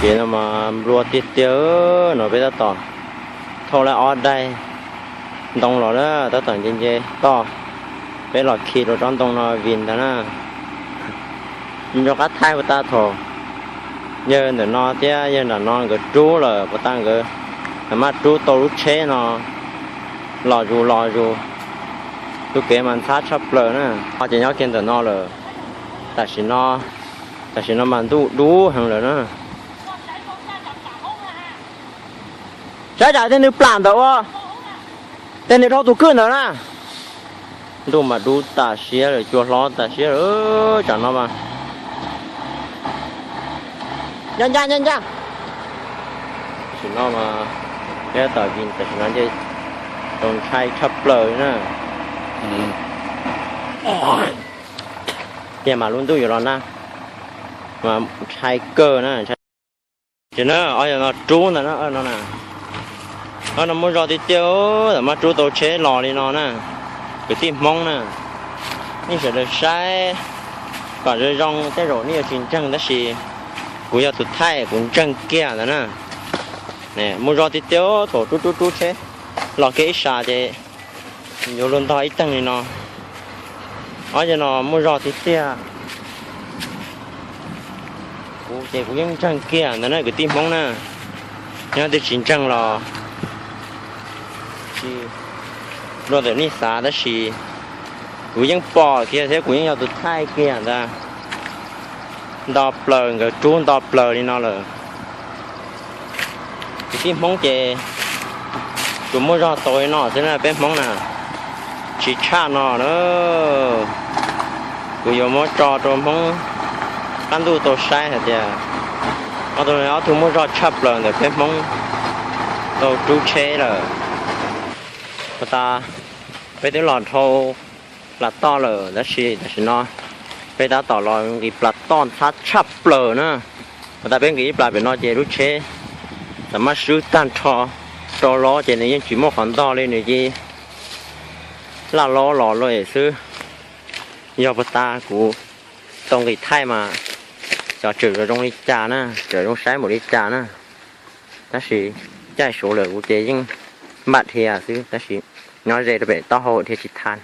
Ces no mas nplua tiag tiag no, peb tab tom thauj lawm ob daim ntoo los na, tab tom nce nce toj, peb los khi rau tsob ntoo no vim ntag na. Nco qab thaij puas tas thaum yawg ntawm no thiab yawg nram no nkawd rub lawm puas tas nkawd maj rub tau lub tsheb no los zus los zus. Tus kev mas ntxhab tshaj plaws na. Ho ces nyob kiag ntawm no lawm. Tam sim no, tam sim no mas ntuj dub heev lawm na. Saib tsam tej nws plam ntawd ua, tej nws dhau tus kwj ntawd na. Ntuj mas dub tas siab lawm, cua hlob tas siab lawm tsam no mas. Ncaj ncaj ncaj ncaj. Tam sim no mas, peb tom vim tam sim no nce tau ntshai tshaj plaws li na. Tiag mas lub ntuj yuav los nag mas ntshai kawg na. Ces na, ob yog no rub ntag na, no na. Ob no muaj zog tiag tiag, tam maj rub tau tsheb los li no na. Kwv tij Hmoob na, nej sawv daws saib kom zoo zoo, tej zaum nej yuav tsis ntseeg tab sis kuv yog tus thaij kuv ntseeg kiag ntawd na. Muaj zog tiag tiag, thaum rub rub rub tsheb los kiag ib sas ces yuav luag ntog ib teeg li no. Ob yog no muaj zog tiag tiag. Kuv ces kuv yeej ntseeg kiag ntawd na kwv tij Hmoob na. Nyob twb tsis ntseeg los tsis luag ntawm nej xav tab sis kuv yeej pom kiag thiab kuv yeej yog tus thaij kiag ntag. Nto plaws, nkawd rub nto plaws li no lawm. Kwv tij Hmoob ces tsuas muaj zog tau li no xwb na peb Hmoob na. Tsis tshaj no na, kuv yuav muab tso rau Hmoob qab ntuj tau saib hais tias ob tug, ob tug muaj zog tshaj plaws ntawm peb Hmoob tau rub tsheb lawm. Puas tas peb twb los dhau plas toj lawm tab sis tam sim no peb tab tom los nqis plas toj ntxhab tshaj plaws na. Puas tas peb nqis ib plas pem no ces lub tsheb tam maj swb tag nrho rau los ces nws yeej tsis muaj qhov ntog li, nws cia laj lob los lawm xwb. Yog puas tas kuv tau nqis thaij mas xyov tseem zoo li cas na, tseem zoo saib npaum li cas na. Tab sis caij saud lawm kuv ces yeej npam dhia xwb tab sis nyob ze rau pem taub hau dhia tsis tau.